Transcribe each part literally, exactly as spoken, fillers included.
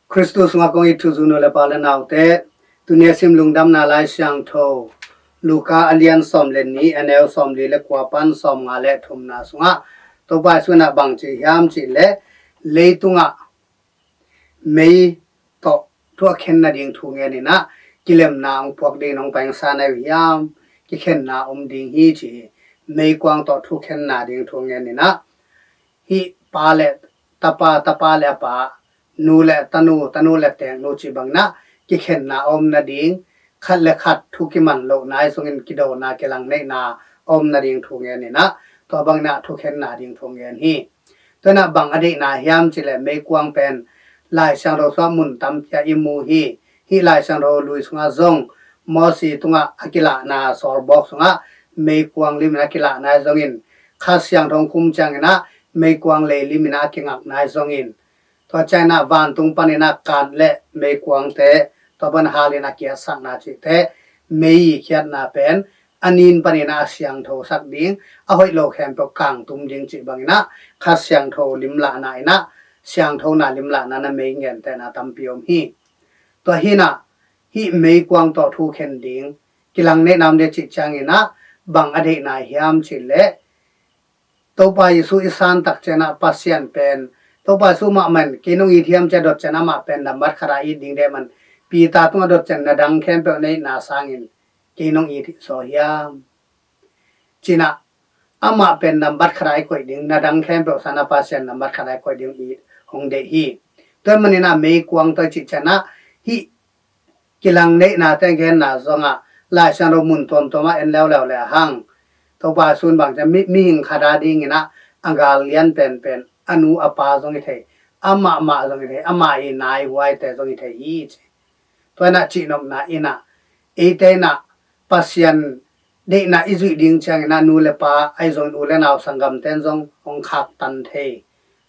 Khristu sungah kong it thuzui nu le pa le naute, tuni a sim Lungdamna Lai Siangtho Luka a lian sawm le nih, a neu sawmli le kua pan sawmnga le thumna sungah Topa Jesu in ah bang ci hiam cih leh, leitungah mei tawh thu a khen nading thu ngen in ah, kilemna hong puak ding in hong pai sa na uh hiam, kikhenna om ding hi ci hi. Meikuang tawh thu khen nading thu ngen in ah, hih pa le tapa, tapa le a pa, nu le tanu, tanu le teeknu cih bangin ah kikhenna a om nading, khat le khat thu kiman lohna ahi zongin kidona, kilangneihna a om nading thu ngen in ah, tua bangin ah thu khen nading thu ngen hi. Tua in ah bang a deihna hiam cih leh, meikuang pen Lai Siangtho sungah mun tampi ah i mu hi. Hih Lai Siangtho lui sungah zong Mosi tungah a kilahna sawlbawk sungah meikuang lim in a kilahna ahi zongin, Kha Siangtho hong kum ciangin ah meikuang lei lim in a kingakna ahi zongin, tua ciangin ah vantung panin ah kat le meikuangte, tua pan hal in a kiatsakna cihte, mei khiatna pen a nin panin ah a siangthosak ding, a hoih lo khempeuh kangtum ding cih bangin ah, Kha Siangtho limlahna in ah, siangthona limlahna in ah mei ngentehna tampi om hi. Tua hi in ah, hih meikuang tawh thu khen ding, kilangneihna om ding cih ciangin ah, bang a deihna hiam cih leh, Topa Jesu i san tak ciangin ah Pasian pen, Topa Jesu mahmah in kei nong it hiam ci a dot ciangin ah, amah pen nambat khat a it ding deih man, Peter tungah dot ciangin, na dang khempeuh na itna sangin kei nong it zaw hiam, ci in ah, amah pen nambat khat a i koih ding, na dang khempeuh sangin ah Pasian nambat khat a i koih ding it hong deih hi. Tua ahih manin ah meikuang tawh i cih ciangin ah, hih kilangneihnate genna zongah Lai Siangtho mun tuamtuam ah en leuleu le hang, Topa Jesu in bang ci hiam, mi, mihing khat a dingin ah a gal lian penpen, a nu a pa zong hi thei, amah mah zong hi thei, amah i nai huaite zong hi thei hi ci. Tua in ah cihnopna in ah, eite in ah Pasian deihna i zuih ding ciangin ah, nu le pa ahi zongin, u le nau sanggamte in zong hong khaktan thei.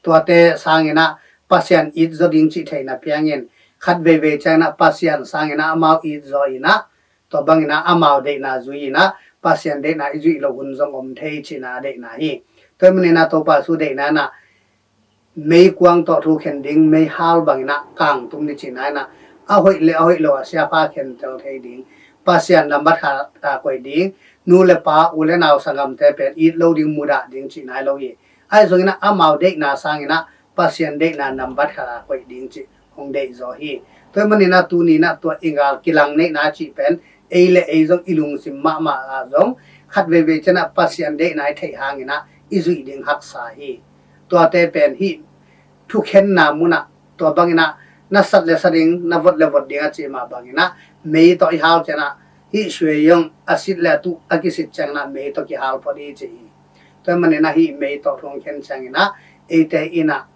Tuate sangin ah Pasian it zaw ding cih theihna piangin, khat veivei ciangin ah Pasian sangin ah amau it zaw in ah, tua bangin ah amau deihna zui in ah, Pasian deihna i zuih loh hun zong om thei cihna a deihna hi. Tua ahih manin ah Topa Jesu deihna in ah, meikuang tawh thu khen ding, meihal bangin ah kangtum ding cihna in ah, a hoih le a hoih lo a siapha khentel thei ding, Pasian nambat khat a koih ding, nu le pa, u le nau sanggamte pen it lo ding, mudah ding cihna hi lo hi. Ahi zongin ah amau deihna sangin ah Pasian deihna nambat khat a koih ding cih hong deih zaw hi. Tua ahih manin ah tuni in ah tua i gal kilangneihna cih pen ei le ei zong i lungsim mahmah ah zong, khat veivei ciangin ah Pasian deihna i theih hangin ah i zuih ding haksa hi. Tuate pen hih thukhenna mun ah, tua bangin ah na sat le sa ding, na vot le vot ding a cih mah bangin ah, mei tawh i hal ciangin ah, hih suai zong a sit le a tuh a kisit ciangin ah mei tawh kihal phot hi ci hi. Tua ahih manin ah hih mei tawh thu hong khen ciangin ah, eite in ah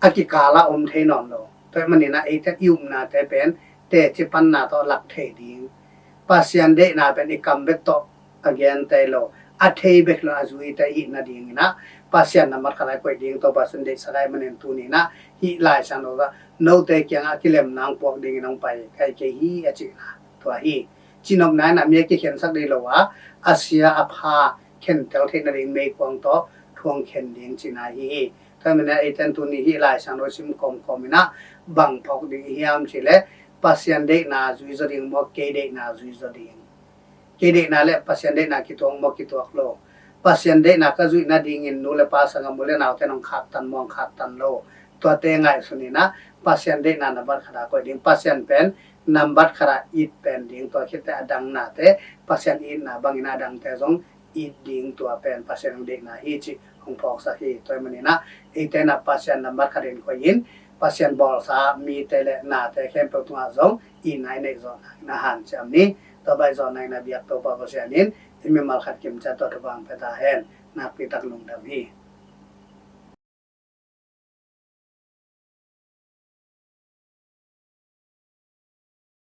a kikal ah om thei nawn lo. Tua ahih manin ah eite i upnate pen teci panna tawh lak thei ding, Pasian deihna pen i kam bek tawh a gente lo, a thei bek lo, a zuite i hih nadingin ah Pasian nambat khat a i koih ding Topa Jesu in deihsak ahih manin tuni in ah hih Lai Siangtho ah note kiangah kilemna hong puak dingin hong pai ka hi kei hi, a cihna tua hi. Cihnopna in ah mi a kikhensak ding hi lo a, a sia a pha khentel theih nading meikuang tawh thu hong khen ding cihna hi hi. Tua ahih manin ah eite in tuni hih Lai Siangtho sim kawmkawm in ah bang phawk ding i hiam cih leh, Pasian deihna zui zaw ding maw, kei deihna zui zaw ding? Kei deihna le Pasian deihna kituak maw, kituak lo? Pasian deihna ka zuih nadingin nu le pa, sanggam, u le naute in hong khaktan maw, hong khaktan lo? Tuate ngaihsun in ah Pasian deihna nambat khat a koih ding, Pasian pen nambat khat a it pen ding, tua khit teh a dang nate Pasian itna bangin a dangte zong it ding, tua pen Pasian hong deihna hi cih hong phawksak hi. Tua ahih manin ah eite in ah Pasian nambat khat in koih in, Pasian bawlsa mite le nate khempeuh tungah zong itna i neih zawh nangin ah hanciam ni. Tua bang i zawh nangin ah biak Topa Pasian in i mimal khat kimciat tawh thupha hong pia ta hen. Nakpi tak lungdam hi.